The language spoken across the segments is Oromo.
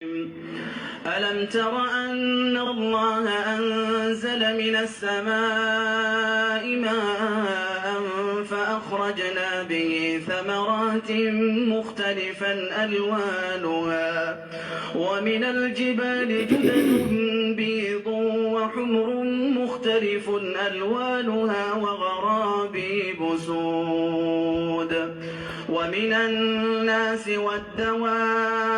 ألم تر أن الله أنزل من السماء ماء فأخرجنا به ثمرات مختلفا ألوانها ومن الجبال جدد بيض وحمر مختلف ألوانها وغرابيب سود ومن الناس والدواب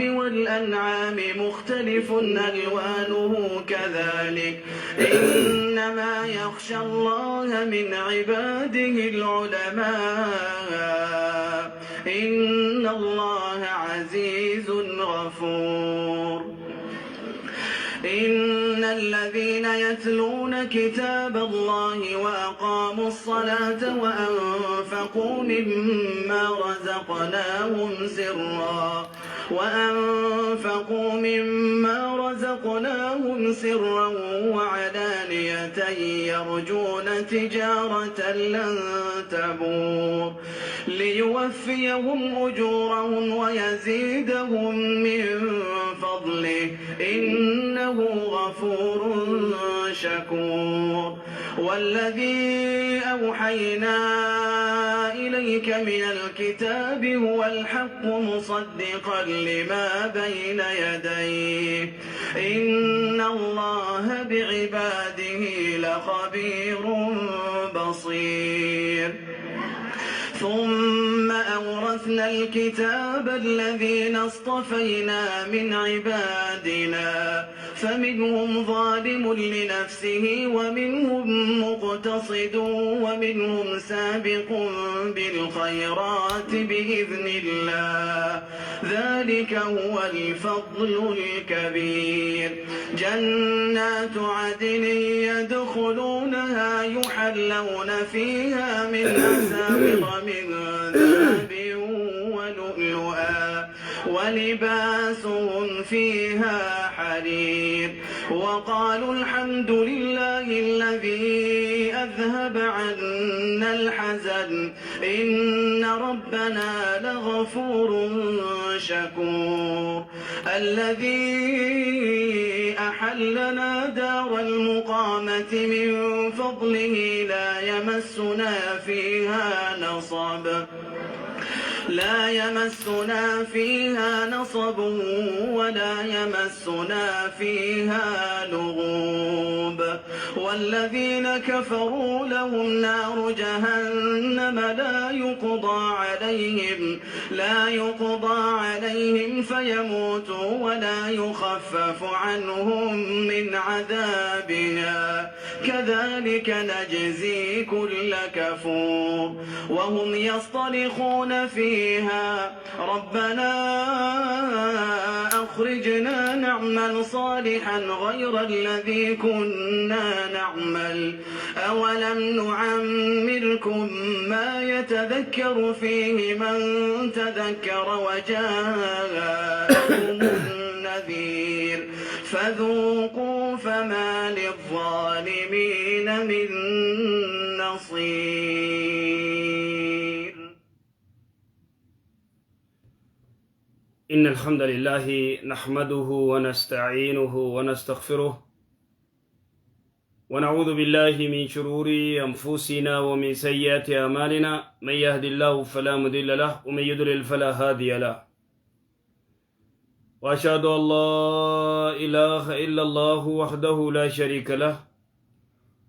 والأنعام مختلف ألوانه كذلك إنما يخشى الله من عباده العلماء إن الله عزيز غفور. إن الذين يتلون كتاب الله وأقاموا الصلاة وأنفقوا مما رزقناهم سرا وعلانية يرجون تجارة لن تبور ليوفيهم أجورهم ويزيدهم من فضله إنه غفور شكور. والذي أوحينا إليك من الكتاب هو الحق مصدقا لما بين يديه إن الله بعباده لخبير بصير. ثم أورثنا الكتاب الذين اصطفينا من عبادنا فمنهم ظالم لنفسه ومنهم مقتصد ومنهم سابق بالخيرات بإذن الله ذلك هو الفضل الكبير. جنات عدن يدخلونها يحلون فيها من أساور من ذهب ولؤلؤا ولباسهم فيها حرير. وقالوا الحمد لله الذي أذهب عنا الحزن إن ربنا لغفور شكور. الذي أحلنا دار المقامة من فضله لا يمسنا فيها نصب ولا يمسنا فيها لغوب. والذين كفروا لهم نار جهنم لا يقضى عليهم فيموتوا ولا يخفف عنهم من عذابها كذلك نجزي كل كفور. وهم يصطرخون فيها ربنا أخرجنا نعمل صالحا غير الذي كنا نعمل أولم نعمركم ما يتذكر فيه من تذكر وجاءكم النذير فذوقوا فما للظالمين من نصير. إن الحمد لله نحمده ونستعينه ونستغفره ونعوذ بالله من شرور أنفسنا ومن سيئات أعمالنا، من يهد الله فلا مضل له ومن يضلل فلا هادي له، وأشهد أن لا إله إلا الله وحده لا شريك له،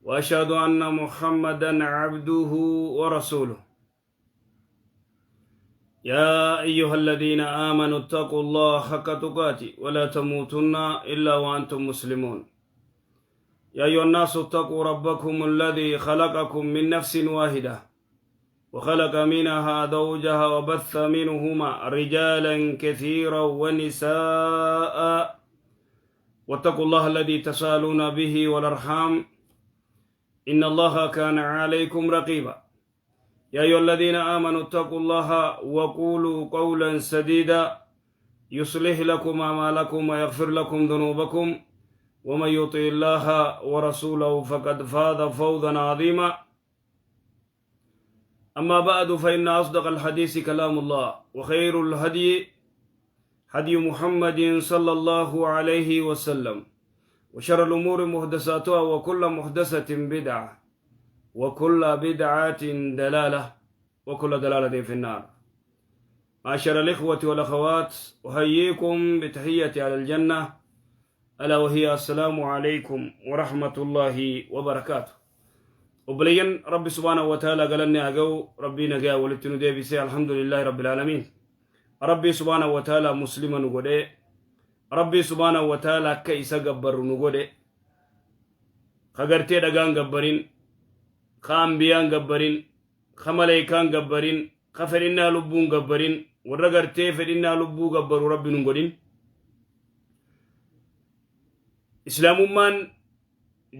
وأشهد أن محمدا عبده ورسوله. يا أيها الذين آمنوا اتقوا الله حق تقاته ولا تموتن إلا وأنتم مسلمون. يا أيها الناس اتقوا ربكم الذي خلقكم من نفس واحدة وخلق منها زوجها وبث منهما رجالا كثيرا ونساء، واتقوا الله الذي تساءلون به والأرحام إن الله كان عليكم رقيبا. يا أيها الذين آمنوا اتقوا الله وقولوا قولا سديدا يصلح لكم أعمالكم ويغفر لكم ذنوبكم، ومن يطع الله ورسوله فقد فاز فوزا عظيما. أما بعد، فإن أصدق الحديث كلام الله، وخير الهدي هدي محمد صلى الله عليه وسلم، وشر الأمور محدثاتها، وكل محدثة بدعة، وكل بدعة دلالة، وكل دلالة في النار. معشر الإخوة والأخوات، أحييكم بتحية أهل الجنة، ألا وهي السلام عليكم ورحمة الله وبركاته. Obboleeyyan Rabbi subhaanahu wa ta'ala galanni haa ga'u. Rabbii nagaa walitti nu deebisee, alhamdulillahi rabbil aalamiin. Rabbii subhaanahu wa ta'ala muslima nu godhee, Rabbii subhaanahu wa ta'ala akka isa gabbarru nu godhe, ka gartee dhagaan gabbarin, ka ambiyaan gabbarin, ka maleekaan gabbarin, ka fedhinnaa lubbuun gabbarin, warra gartee fedhinnaa lubbuu gabbaru Rabbi nu godhin. Islaamummaan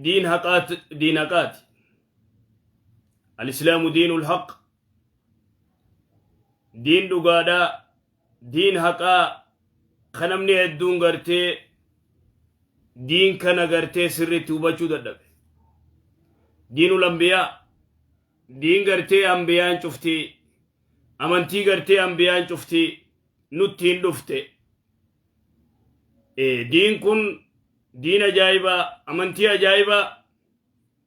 diin haqaat, diin haqaati. Al-islaamu diinul haq, diin dhugaadhaa, diin haqaa, ka namni hedduun gartee diin kana gartee sirriitti hubachuu dadhabe. Diinul ambiyaa, diin gartee ambiyaan cuftii, amantii gartee ambiyaan cuftii nutti hin dhufte. Diin kun diin ajaa'ibaa, amantii ajaa'ibaa,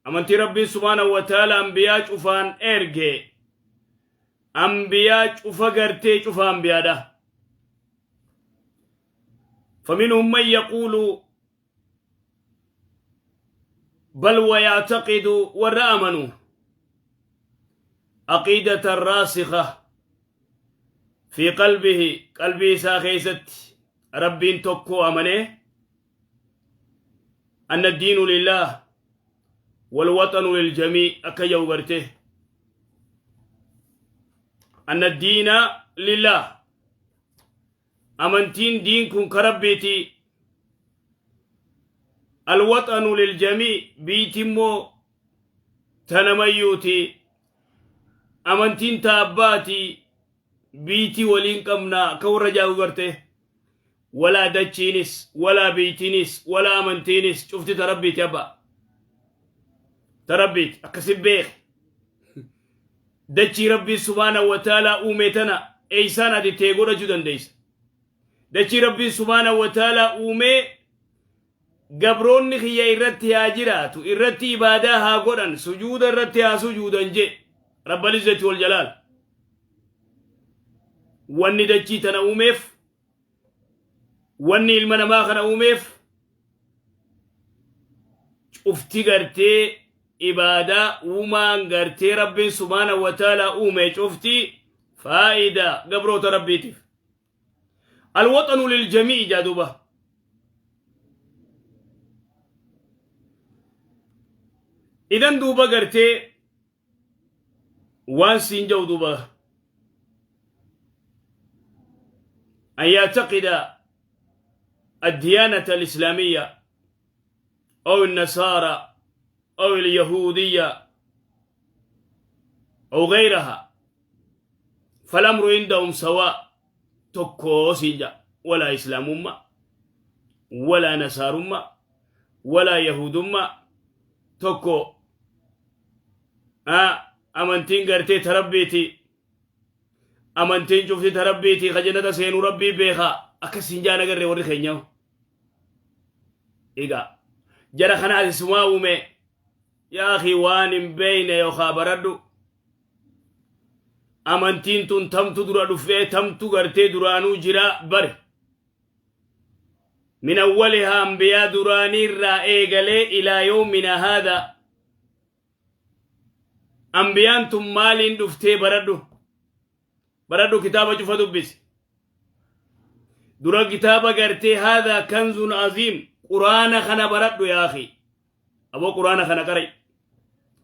amantii Rabbiin subhaanahu wa ta'ala ambiyaa cufaan erge, ambiyaa cufa gartee cufa ambiyaadha. فمنهم من يقول بل ويعتقد ور عقيدة راسخة في قلبه، قلبي isaa keessatti Rabbiin tokko amane، أن الدين لله والوطن للجميع، akka jedhu garte، أن الدين لله، amantiin diin kun ka Rabbiiti، الوطن للجميع، biitti immoo tanamayyuuti، amantiin ta abbaati، biitii waliin qabna akka warra jaagu garte. Walaa dachiinis, walaa biitiinis, walaa amantiinis cufti ta Rabbiiti, abba, ta Rabbiiti. Akkasin beek, dachii Rabbii subhaanahu wa ta'aalaa uume tana eeysaan ati tee godhachuu dandeeysa? Dachii Rabbiin subhaanahu wa ta'aalaa uumee, gabroonni kiyya irratti haa jiraatu, irratti ibaadaa haa godhan, sujuuda irratti haa sujuudan je rabbal izzati wal jalaal. Wanni dachii tana uumeef, wanni ilma namaa kana uumeef cufti gartee ibaadaa uumaan gartee Rabbiin subhaanahu wa ta'aalaa uume cufti faayidaa gabroota Rabbiitiif. الوطن للجميع jaa duuba. Idan duuba gartee waan siin jedhu duuba أن يعتقد الديانة الإسلامية أو النصارى أو اليهودية أو غيرها، فالأمر عندهم سواء، tokko siin jedha. Walaa islaamummaa, walaa nasaarummaa, walaa yahudummaa tokko. Amantiin gartee ta Rabbiiti, amantiin cufti ta Rabbiiti, ka jannata seenuu Rabbii beekaa akkas hin jaan agarree warri keenyaa. Egaa jara kana ati sumaa uume? Yaa akhi, waan hin beeyne yookaa baradhu. Amantiin tun tamtu dura dhufee, tamtu gartee duraanuu jira bare. Min awwalihaa, ambiyaa duraanii irraa eegalee ilaa yawmina haadha, ambiyaan tun maaliin dhuftee baradhu. Baradhu, kitaaba cufa dubbisi. Dura kitaaba gartee haadha kanzun aziim, Quraana kana baradhu. Yaa akhi, aboo, Quraana kana qara'i.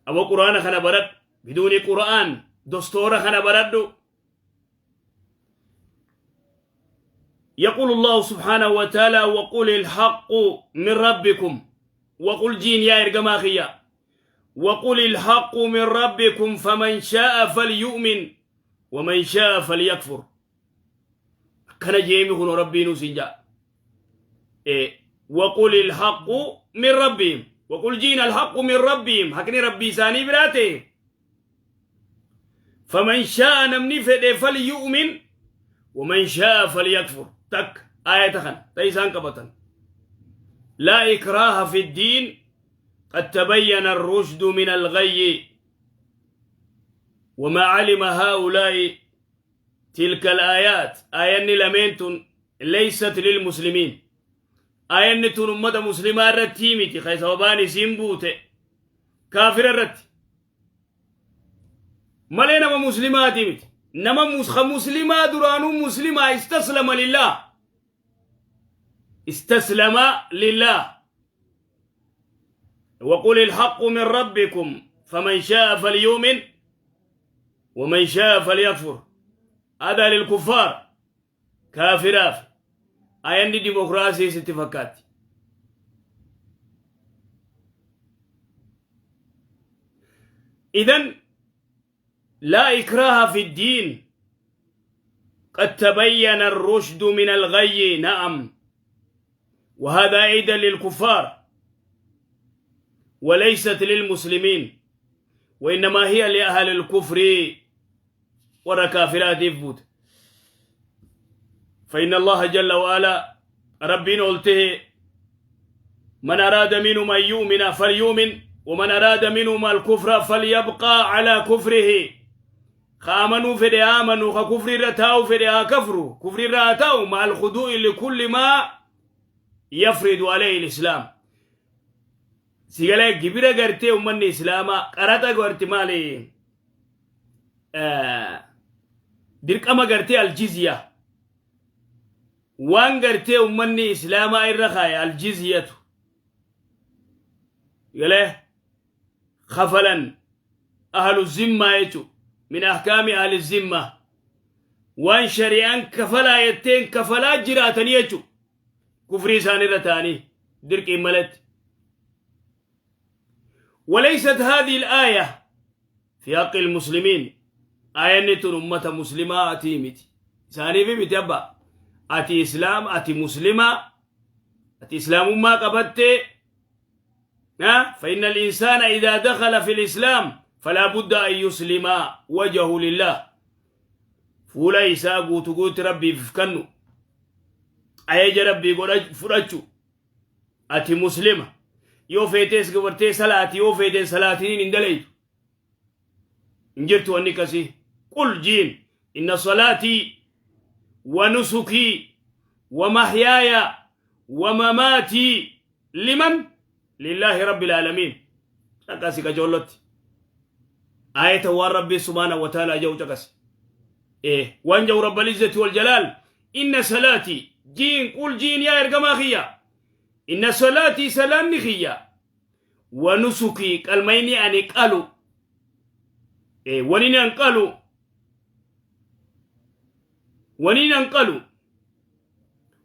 Aboo, Quraana kana baradhu. Biduuni Qura'aan dostoora kana baradhu. يقول الله سبحانه وتعالى: وقل الحق من ربكم. وقل jiin yaa ergamaa kiyya، وقل الحق من ربكم فمن شاء فليؤمن ومن شاء فليكفر. Akkana jeemi kun Rabbii nu sin jaa. وقل الحق من ربهم، وقل jiin الحق من ربهم، haqni Rabbii isaanii biraa ta'e. فمن شاء، namni fedhe، فليؤمن ومن شاء فليكفر. Takka Aayata kana ta isaan qabatan. Laa ikraaha fi ddiin qad tabayyana ar-rushdu min al-ghayyi وما علم هؤلاء تلك الآيات. آياني لمن تun ليست للمسلمين. آياني tun ummata muslimaa irratti miti. Kay sababaan isiin buute kaafira irratti malee nama muslimaati miti. Nama muslimaa duraanuu muslimaa istaslama lillah, istaslama lillah. وقل الحق من ربكم فمن شاء فليؤمن ومن شاء فليكفر. هذا للكفار. Kaafiraaf ayanni dimokiraasii sitti fakkaatti. إذن لا إكراه في الدين قد تبين الرشد من الغي. نعم، وهذا أيضا للكفار وليست للمسلمين، وإنما هي لأهل الكفر. Warra kaafiraatiif buute. فإن الله جل وعلا، ربين قلته، من أراد منهم أن يؤمن فليؤمن ومن أراد منهم الكفر فليبقى على كفره. خامنوا في آمنوا، خكفر رتاو في كفروا كفر رتاو، مع الخضوع لكل ما يفرض عليه الإسلام. Si galee? Gibira gartee ummanni islaamaa qaraxa garte maali, dirqama gartee aljizya waan gartee ummanni islaamaa irra kaaya aljizyatu galee kafalan ahlu zimmaa jechu. Min ahkaami ahli zimmaa waan shari'aan kafalaa jetteen kafalaa jiraatanii jechu, kufrii isaan irra ta'anii dirqiin malatti. وليست هذه الآية في حق المسلمين. آية أمة مسلمة أتي miti isaaniif miti abba. Ati islaam, ati muslima, ati islaamummaa qabatte. فإن الإنسان إذا دخل في الإسلام فلا بد أن يسلم وجهه لله. Fuula isaa guutu guutti rabbiif kennu, ajaja rabbii fudhachu. Ati muslima yoo feetees gabartee salaati, yoo feeteen salaatiniin hin dalaytu, hin jirtu wanni akkasii. قل jiin إن صلاتي ونسكي ومحياي ومماتي لمن؟ لله رب العالمين. Caqasi qajoollotti ayata waan rabbii سبحانه وتعالى jau. Caqasi waan jau رب العزة والجلال. إن صلاتي jiin, قل jiin yaa ergamaa kiyya, إن صلاتي salaanni kiyya, ونسكي qalmayni ani qalu, wanini an qalu, wanini an qalu,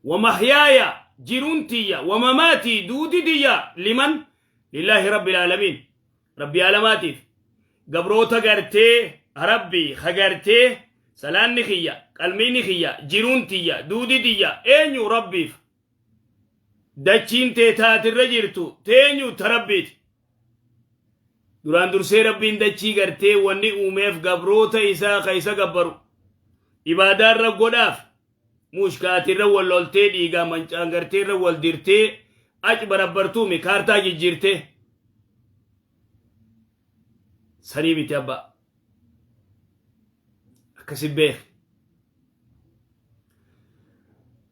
ومحياي jiruun tiyya, ومماتي duuti tiyya, لمن؟ لله رب العالمين. Rabbi alamaatiif. Gabroota gartee rabbii hagartee salaanni kiyya, qalmiini kiyya, jiruun tiyya, duuti tiyya eenyu? Rabbiif. Dachiin tee taatirra jirtu teenyu? Ta rabbiiti. Duraan dursee rabbiin dachii gartee wanni uumeef gabroota isaa ka isa gabbaru ibaadaarra godhaaf. Mushkaatirra wal loltee, dhiigaa mancaan garteerra wal dirtee, aci barabbartuumi kaartaa jijjiirtee sanii miti abbaa. Akkasi beek.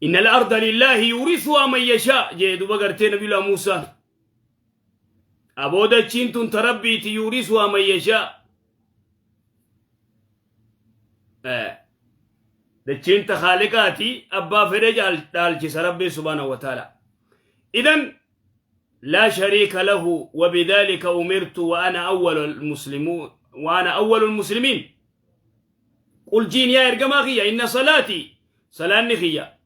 إن الأرض لله يورثها من يشاء jee duba gartee nabiyullah Muusaan. Aboo, dachiin tun ta rabbiiti. يورثها من يشاء. Dachiin ta khaaliqaati, abbaa fedhe dhaalchisa rabbii سبحانه وتعالى. إذن لا شريك له وبذلك أمرت وأنا أول المسلمون وأنا أول المسلمين. قل jiin yaa ergamaa kiyya, إن صلاتي salaanni kiyya,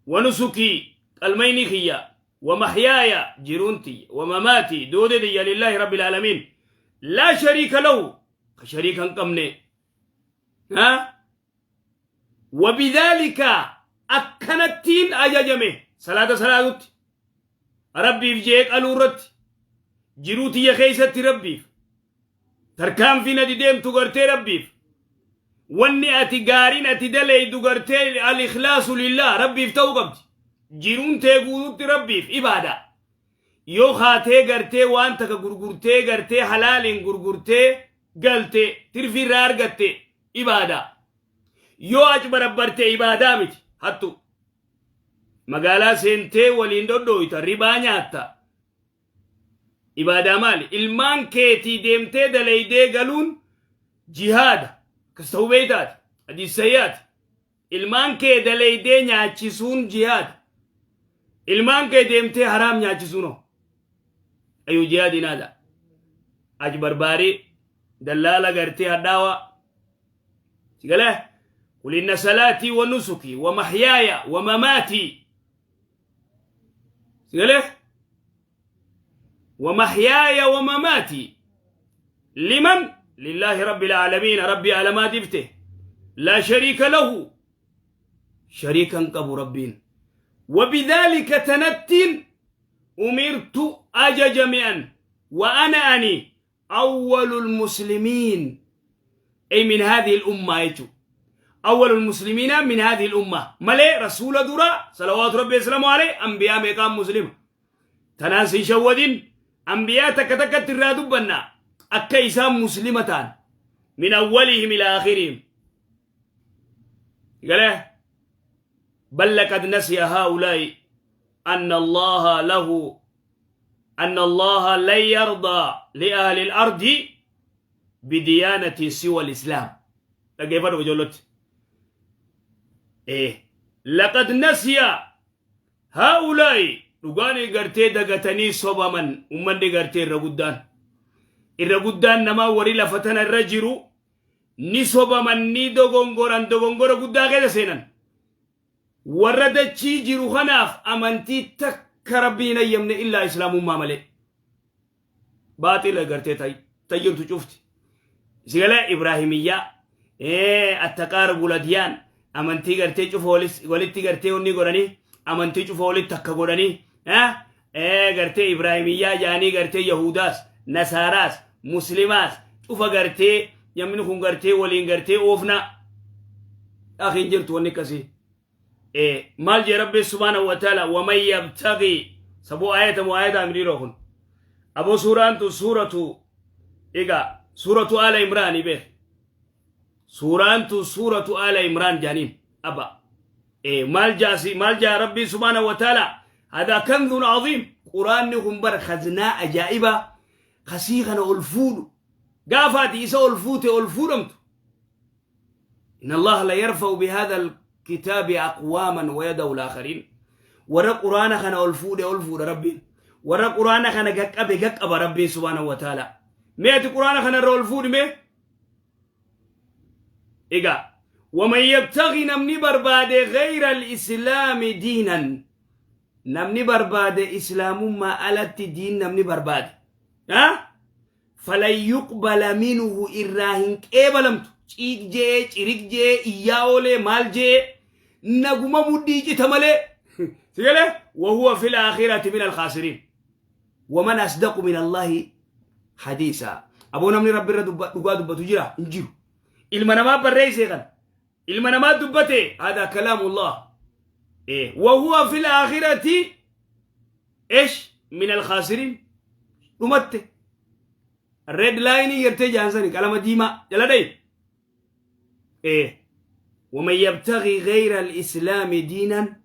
ونسكي qalmayni kiyya, ومحياي jiruun tiyya, ومماتي duuti tiyya, لله رب العالمين لا شريك له شريكا قمني ها. وبذلك akkanattiin ajajame. Salaata salaatutti rabbiif jee qaluu irratti, jiruu tiyya keeysatti rabbiif, tarkaanfii nadi deemtu gartee rabbiif. Wanni ati gaariin ati daleeydu gartee al-ikhlaasu lillah, Rabbiif ta'uu qabdi. Jiruun tee guututti Rabbiif ibaada. Yoo kaatee gartee waan takka gurgurtee, gartee halaaliin gurgurtee galte, tirfii irraa argatte, ibaada. Yoo achi barabbarte ibaadaa miti, hattu. Magaalaa seentee waliin dhodhooyta, ribaa nyaatta. Ibaadaa maali? Ilmaan keetii deemtee daleeydee galuun jihaada. Akkas ta'uu beeytaati. Hadiis sayyaati. Ilmaan kee daleeydee nyaachisuun jihaada. Ilmaan kee deemtee haraam nyaachisuun hoo? Ayuu jihaadiin haadha. Achi barbaarii dallaala gartee hadhaawaa. Sigalee? Qul inna salaatii wa nusukii wa mahyaaya wa mamaatii. Sigalee? Wa mahyaaya wa mamaatii. Liman? Lillaahi rabbil aalamiin, Rabbii aalamaatiif ta'e. Laa shariika lahu. Shariikan qabu Rabbiin. Wabidhaalika, tanattiin, umirtu, ajajame an, wa ana, ani, awwalul muslimiin, ay min hadhihi al-umma jechuudha. Awwalul muslimiina min hadhihi al-umma malee rasuula dura salawaatu rabbi wasalaamu alayhi anbiyaa meeqaan muslima. Tanaan sin shawwadin, anbiyaa takka takkatti irraa dubbanna akka isaan muslima ta'an, min awwalihim ila akhirihim. Galee bal laqad nasiya haa'ulaa'i anna allaha lahu anna allaha lan yardaa li ahli al-ardi bidiyaanatin siwa al-islaam. Dhaggeeffadhu ijoollotti. Laqad nasiya haa'ulaa'i, dhugaan gartee dagatanii sobaman ummanni gartee irra guddaan namaa warri lafa tana irra jiru ni sobaman, ni dogongoran, dogongora guddaa keessa seenan. Warra dachii jiru kanaaf amantii takka Rabbiin hin hayyamne illaa islaamummaa malee. Baaxila gartee tayyirtu cufti. Sigala Ibraahimiyyaa, attaqaarubul adyaan, amantii gartee cufa walitti gartee wanni godhanii, amantii cufa walitti takka godhanii, gartee Ibraahimiyyaa jaanii, gartee Yahudaas, Nasaaraas, Muslimaas cufa gartee namni kun gartee waliin gartee oofna. Akhin jirtu wanni akkasii. Maal jee Rabbi subhaanahu wa ta'ala? Waman yabtaghi sabuu ayata moo ayata amiriiroo kun aboo suuraan tun suuratu egaa suuratu Aala Imraani beek. Suuraan tun suuratu Aala Imraan jaaniin aba. Maal jaasi, maal jaa Rabbi subhaanahu wa ta'ala? Hadaa kanzun aziim. Quraanni kun bar khaznaa ajaa'ibaa kasii kana ol fuudhu. Gaafaati isa ol fuute ol fuudhamtu. إن الله لا يرفع بهذا الكتاب أقواما ويدع الآخرين. ورا قرآن خنا ألفود ألفود ربي، ورا قرآن خنا قب قب ربي سبحانه وتعالى. مئة قرآن خنا ألفود مي إيجا. ومن يبتغي، نمني برباد، غير الإسلام دينا، نمني برباد إسلام ما ألت دين نمني برباد ها فلن يقبل منه، إراهن قبلمت. Ciiq jee, cirig jee, iyyaa oolee, maal jee, naguma mudhii cita malee. Sigale وهو في الآخرة من الخاسرين. ومن أصدق من الله حديثا. Aboo, namni Rabbi irra dhugaa dubbatu jira? Hin jiru. Ilma namaa barreessee kan ilma namaa dubbate. هذا كلام الله. وهو في الآخرة إيش؟ من الخاسرين. Dhumatte. Red line gartee jaansani qalama diimaa jala dhayi. ومن يبتغي غير الإسلام دينا،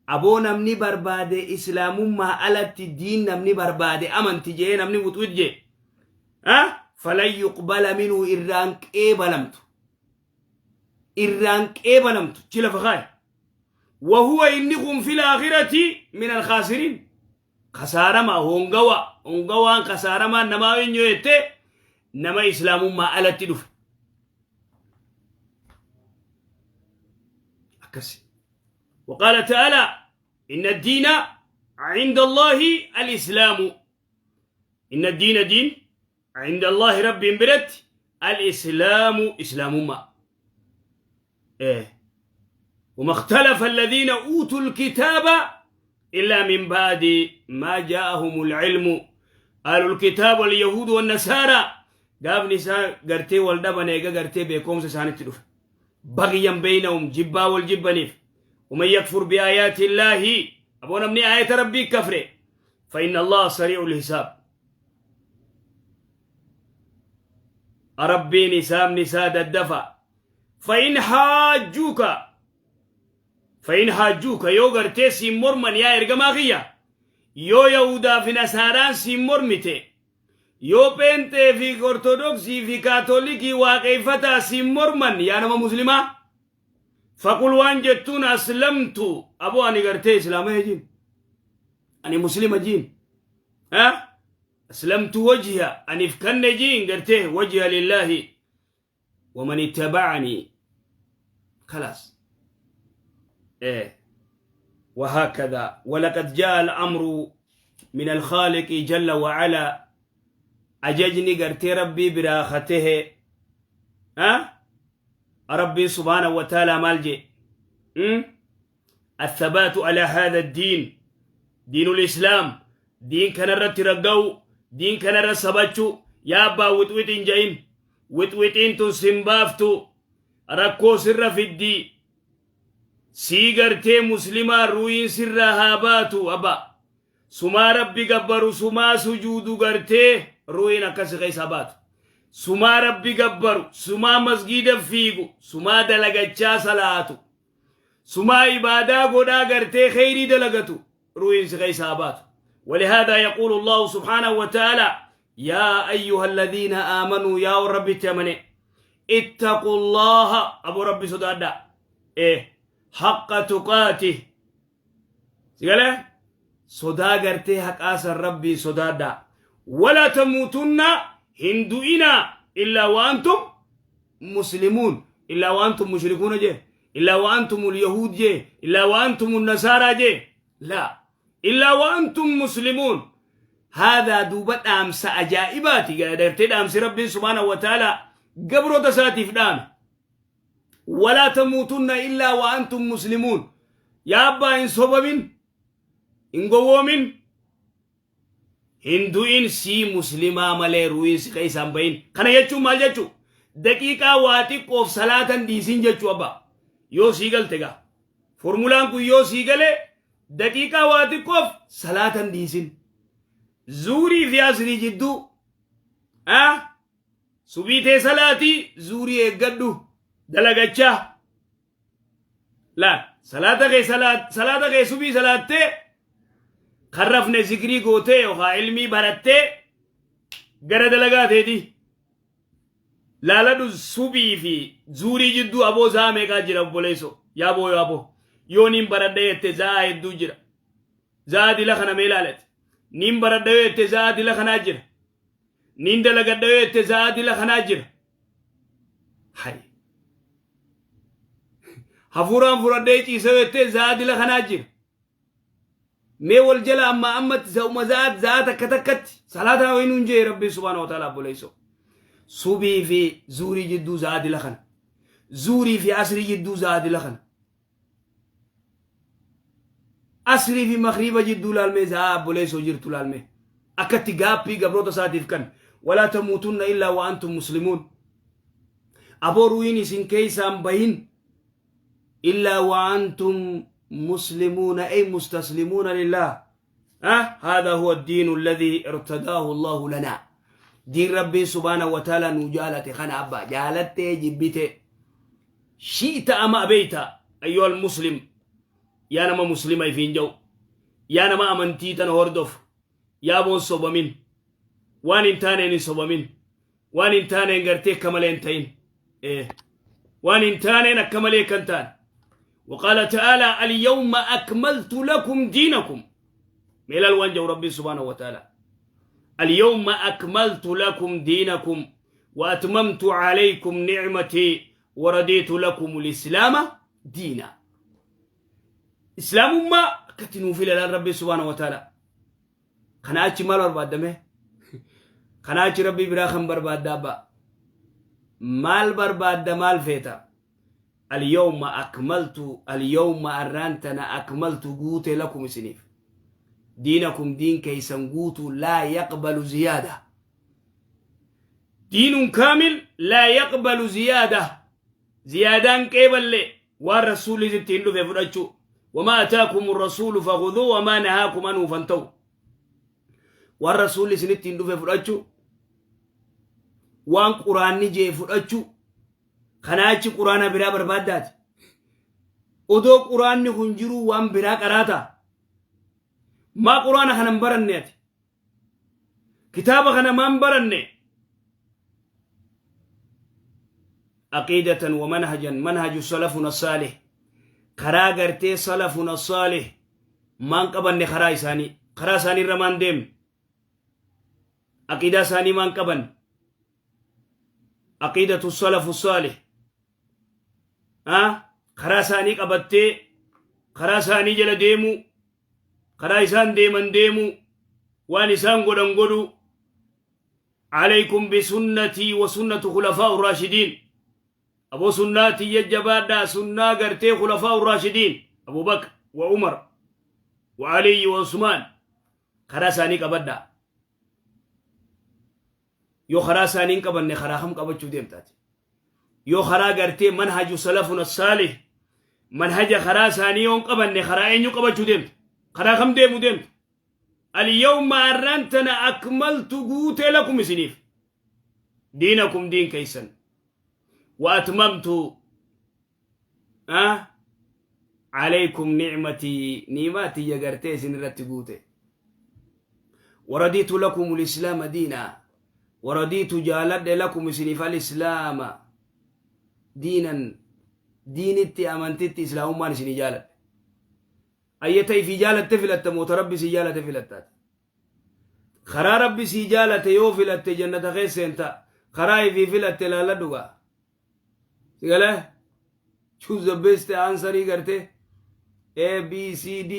aboo namni barbaade islaamummaa alatti diin namni barbaade, amanti jee namni wuxwit jee, فلن يقبل منه، irraan qeebalamtu, irraan qeebalamtu chi lafa kaay. وهو, inni kun, في الآخرة من الخاسرين. Kasaarama hongawa, hongawaan kasaaramaan namaa eenyu jette? Nama islaamummaa alatti dhufe akkasi. وقال تعالى: إن الدين عند الله الإسلام. إن الدين دين عند الله، رب برت، الإسلام إسلام ما إيه. وما اختلف الذين أوتوا الكتاب إلا من بعد ما جاءهم العلم. أهل الكتاب واليهود والنصارى gaafni isaa gartee wal dhaban eega gartee beekumsa isaanitti dhufe. Baghyan beynahum jibbaa wal jibbaniif. Waman yakfur biaayaati illaahi aboo namni aayata rabbii kafre fa inna allaha sarii'ul hisaab. Rabbiin hisaabni isaa daddafa. Fa in haajjuuka fa in haajjuuka yoo gartee siin morman yaa ergamaa kiyya yoo yahudaa fi nasaaraan siin mormite Yoo pheenxee fi ortodoksii fi kaatolikii waaqeeffataa siin morman yaa nama muslimaa faqul waan jettuun aslamtu aboo ani gartee islaama jiin ani muslima jiin ha aslamtu wajhiya anif kanne jiin gartee wajhiya lillaahi waman ittaba'anii خلاص ايه وهكذا ولقد جاء الأمر من الخالق جل وعلا أججني قرتي ربي براخته ها ربي سبحانه وتعالى مالجي الثبات على هذا الدين دين الإسلام دين كان رترقو دين كان رسبتشو يا أبا وتوتين جاين وتوتين تن سنبافتو rakkoo sirra fiddii sii gartee muslimaa ruuyiin sirraa haa baatu abba sumaa rabbi gabbaru sumaa sujuudu gartee ruuyiin akkasi keessa baatu sumaa rabbi gabbaru sumaa masgiida fiigu sumaa dalagachaa salaatu sumaa ibaadaa godhaa gartee kheyrii dalagatu ruuyiin si keessa haa baatu ولهذا يقول الله سبحانه وتعالى يا أيها الذين آمنوا يا رب تمني اتقوا الله أبو ربي صدادا إيه حق تقاته سيقال صدا قرتي حق آسر ربي صدادا ولا تموتن هندوئنا إلا وأنتم مسلمون إلا وأنتم مشركون جي إلا وأنتم اليهود جي إلا وأنتم النصارى جي لا إلا وأنتم مسلمون هذا دوبت أمس أجائباتي قدرت أمس ربي سبحانه وتعالى قبرو تساتي فدام ولا تموتن إلا وأنتم مسلمون يا أبا إن صوبين إن قوومين هندوين سي مسلمة مالي روين سي كيسان بين كان يجو مال يجو دقيقة واتي قوف صلاة ديسين جچو أبا يو سيغل تغا فورمولان كو يو سيغل دقيقة واتي قوف صلاة ديسين زوري في عصري جدو أه subiitee salaatii zuurii eeggadhu dalagachaa laal salaata kee salaata kee subii salaattee kan rafne zikrii gootee yookaan ilmii barattee gara dalagaa teeti laaladhu subii fi zuurii jidduu aboo zaa meeqaa jira obboleesso yaaboo yaaboo yoo niin baradha jette zaa hedduu jira zaa dila kana mee laalate niin baradha yoo jette zaa dila kanaa jira Niin dalagadha yoo jette sa'aa dila kanaa jira. Hay. Hafuuraan fudhadhee ciisa yoo jette sa'aa dila kanaa jira. Mee wal jala amma ammatti sa'uma sa'aa sa'aa takka takkatti salaataa wayii nuun jee Rabbiin subhaanahu wa ta'ala obboleessoo. Subii fi zuurii jidduu sa'aa dila kana. Zuurii fi asrii jidduu sa'aa dila kana. Asrii fi makriiba jidduu laalmee sa'aa obboleessoo jirtu laalmee. Akkatti gaappii gabroota isaatiif kan walaa tamuutunna illaa wa antum muslimuun. Aboo ruuyin isin keessaan bahin illaa wa antum muslimuuna ay mustaslimuuna lillah. هذا هو الدين الذي ارتداه الله لنا دين ربي سبحانه وتعالى نجالة خنا أبا جالت جبت شئت أم أبيت أيها المسلم يا نما مسلمة فين جو يا نما أمنتي تنهردف يا بون صوبمين وان انتانين صوبمين وان انتانين غرتي كمالين تين إيه وان انتانين كمالين كنتان وقال تعالى اليوم أكملت لكم دينكم ميل الوانجو ربي سبحانه وتعالى اليوم أكملت لكم دينكم وأتممت عليكم نعمتي ورديت لكم الإسلام دينا إسلام ما كتنو في لله ربي سبحانه وتعالى خناچ مال برباد دمه خناچ ربي براخم برباد دابا مال برباد دمال فيتا اليوم أكملت اليوم أرانتنا أكملت قوت لكم سنيف دينكم دين كيسن قوت لا يقبل زيادة دين كامل لا يقبل زيادة Ziyaadaan qeeballe waan rasuulli ittiin dhufe fudhachuu. Wamaa ataakum rasuulu fakhudhuu wamaa nahaakum anhu fantahu. Waan rasuulli isinittiin dhufe fudhachuu, waan quraanni jee fudhachuu. Kanaa achi quraana biraa barbaaddaati. Odoo quraanni kun jiruu waan biraa qaraata. Maa quraana kana hin baranne ati? Kitaaba kana maan baranne? Aqiidatan wa manhajan, manhaju salafuna saalih, karaa gartee salafuna saalih maan qabanne? Karaa isaanii, karaa isaanii irra maan deemne? Aqiidaa isaanii maan qabanne? Aqiidatu salafu saalih, karaa isaanii qabattee karaa isaanii jala deemuu, karaa isaan deeman deemuu, waan isaan godhan godhuu. Alaykum bisunnatii wa sunnatu khulafaa raashidiin. Aboo, sunnaa tiyya jabaadhaa, sunnaa gartee khulafaa raashidiin, Abu Bakr wa Umar wa Aliyi wa Usmaan, karaa isaanii qabadhaa. Yoo karaa isaanii hin qabanne, karaa kam qabachuu deemtaati? Yoo karaa gartee manhaju salafuna saalih, manhaja karaa isaanii yoo hin qabanne, karaa eenyu qabachuu deemta? Karaa kam deemu deemta? Alyawma, arraan tana, akmaltu, guutee, lakum, isiniif, diinakum, diin keeysan, wa atmamtu alaykum nicmatii, ni'imaa tiyya gartee isin irratti guute, waradiitu lakum lislaama diinaa, waradiitu, jaaladhe, lakum, isiniif, alislaama diinan, diinitti, amantitti islaamummaan isinii jaaladhe. Ayyata ifii jaalatte filatta moota rabbi sii jaalate filattaati? Karaa rabbi sii jaalate yoo filatte, jannata keessa seenta. Karaa ifii filatte laalladhu gaa. Sigalee choose the best answerii garte A B C D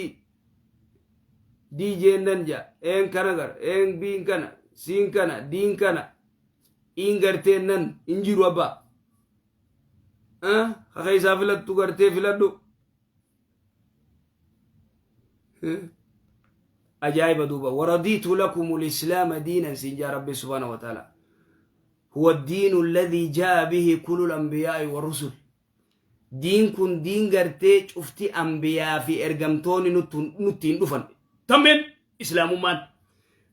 D jennan ja een kana gar een B'n kana C'n kana D'n kana E'n gartee nan hin jiru abbaa. Kaka isaa filattu gartee filadhu. Ajaa'iba duuba. Waradiitu lakum lislaama diinan siin jaa rabbi subhaana wa ta'ala. Huwa diinu alladhii jaa bihi kullu al-anbiyaa'i wa rusul. Diin kun diin gartee cufti ambiyaa fi ergamtoonni nuttiin dhufan. Tammeen islaamummaan.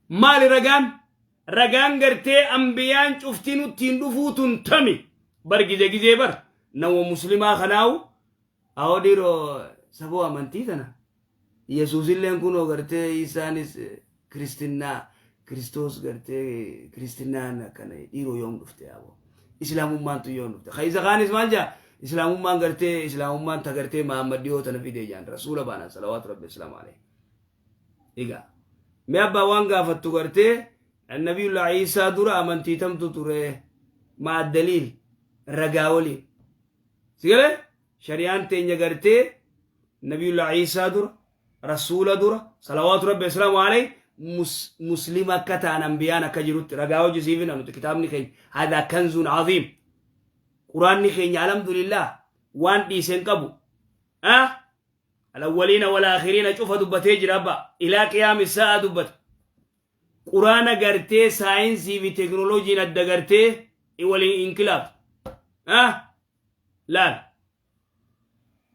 Maali ragaan? Ragaan gartee ambiyaan cufti nuttiin dhufuu tun tami? Bar gize gizee bar nama muslimaa kanaawu awoo dhiiroo saboo amantii tana Yesuusilleen kunoo gartee isaanis kiristinnaa Kiristoos gartee kiristinnaan akkana dhiiroo yoom dhufte? Aboo, islaamummaan tun yoom dhufte? Ka isa kaanis maal jaa? Islaamummaan gartee islaamummaan ta gartee Mahammad dhiyoo tana fide jaan. Rasuula baanaan salawaatu rabbi islaamu alayhi. Egaa mee abbaa waan gaafattu gartee nabiyullah Iisaa dura amantii tamtu ture? Maa daliil, ragaa waliin. Sigalee shari'aan teenya gartee nabiyullah Iisaa dura, rasuula dura, salawaatu rabbi islaamu alayhi, muslima akka ta'an ambiyaan akka jirutti ragaa hojii siifina nuti. Kitaabni keenya haadha kanzuun aziim. Quraanni keenya alhamdulillah waan dhiiseen qabu. Ah, alawwaliina walaakhiriina cufa dubbatee jira abba, ilaa qiyaami sa'a dubbata. Quraana gartee saayinsii fi teknooloojiin adda gartee waliin inkilaaf. Ah, laal,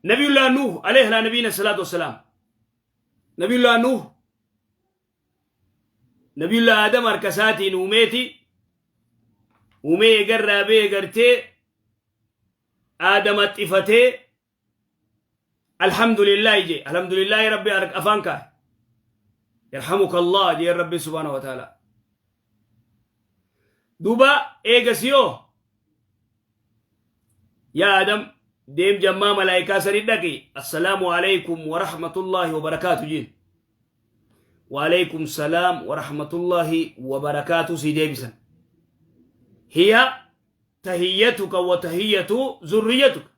nabiyullah Nuuh alayhi ala nabiyina salaatu wassalaam, nabiyullah Nuuh nabiyullah Aadam harka isaatiin uumeeti. Uumee eegarraa bee gartee Aadam haxxifatee alhamdulillahi je, alhamdulillahi rabbi afaan kaa'e. Yarhamuka Allah jee rabbi subhaanahu wa ta'ala. Duuba eegas yoo yaa Adam deem jammaa malaayikaa sani dhaqi, assalaamu alaykum wa rahmatullahi wa barakaatu jiin. Wa alaykum salaam wa rahmatullahi wa barakaatu sii deebisan. Hiya tahiyyatuka wa tahiyyatu zurriyyatuka.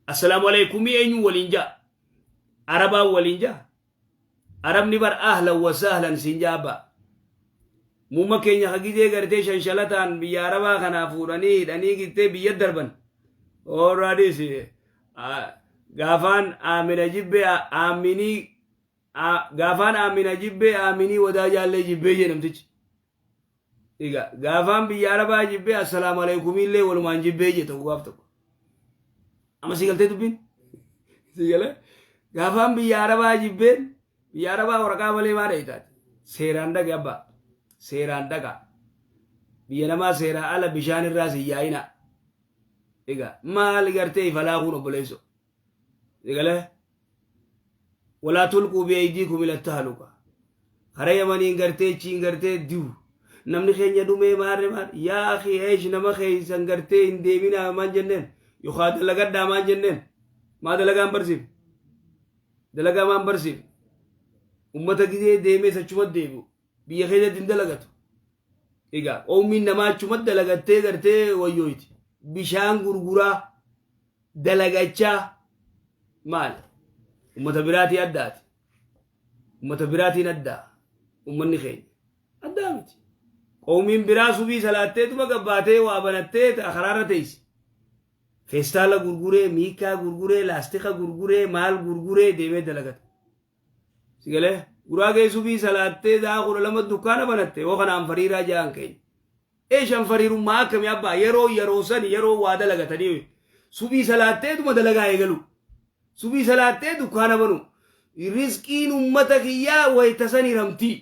Assalaamu alaykumii eenyu waliin jaa? Arabaan waliin jaa? Arabni bar ahlan wa sahlan siin jaa abbaa. Muuma keenya hagizee gartee shanshalataan biyya arabaa kanaa fuudhanii hidhanii gittee biyya darban. Ooraadis gaafaan aamina jibbee aaminii, gaafaan aamina jibbee aaminii wadaa jaallee jibbee jee namtichi. Egaa gaafaan biyya Arabaa jibbee assalaamu alaikumillee walumaan jibbee jee tokko gaaf tokko. Amma sii galtee dubbiin? Sii galee? Gaafaan biyya Arabaa jibbeen biyya Arabaa waraqaa malee maa dhayitaati? Seeraan dhaqi abbaa. Seeraan dhaqa. Biyya namaa seeraa ala bishaan irraa si yaa'ina. Egaa maal gartee ifalaa kun obboleessoo? Sii galee? Walaa tulquu bi'aydiikum ila tahluka. Kara Yamaniin gartee chiin gartee diu. Namni keenya dhumee maarre maar yaa akhi eesh nama keeysan gartee hin deeminaa maan jenneen yookaa dalagadhaa maan jenneen maa dalagaan barsiif dalagaa maan barsiif ummata gizee deemee achuma deebi'u biyya keessatti hin dalagatu. Egaa qoomiin namaa achuma dalagattee gartee wayyooyti bishaan gurguraa dalagachaa maal ummata biraatii addaati. Ummata biraatiin addaa ummanni keenya addaa miti. Qoomiin biraa subii salaatteetuma gabbaatee waa banattee karaarra teessi. Feestaala gurguree, miikaa gurguree, laastika gurguree, maal gurguree deemee dalagata. Sigalee guraagee subii salaattee sa'a 12 dukkaana banatte yoo kanaan fariiraa ja'an keenya. Eeshan fariirummaa akkamii abbaa yeroo yeroo sani yeroo waa dalagatanii subii salaatteetuma dalagaa eegalu. Subii salaattee dukkaana banu. Rizqiin ummata kiyyaa wayta san hiramtii.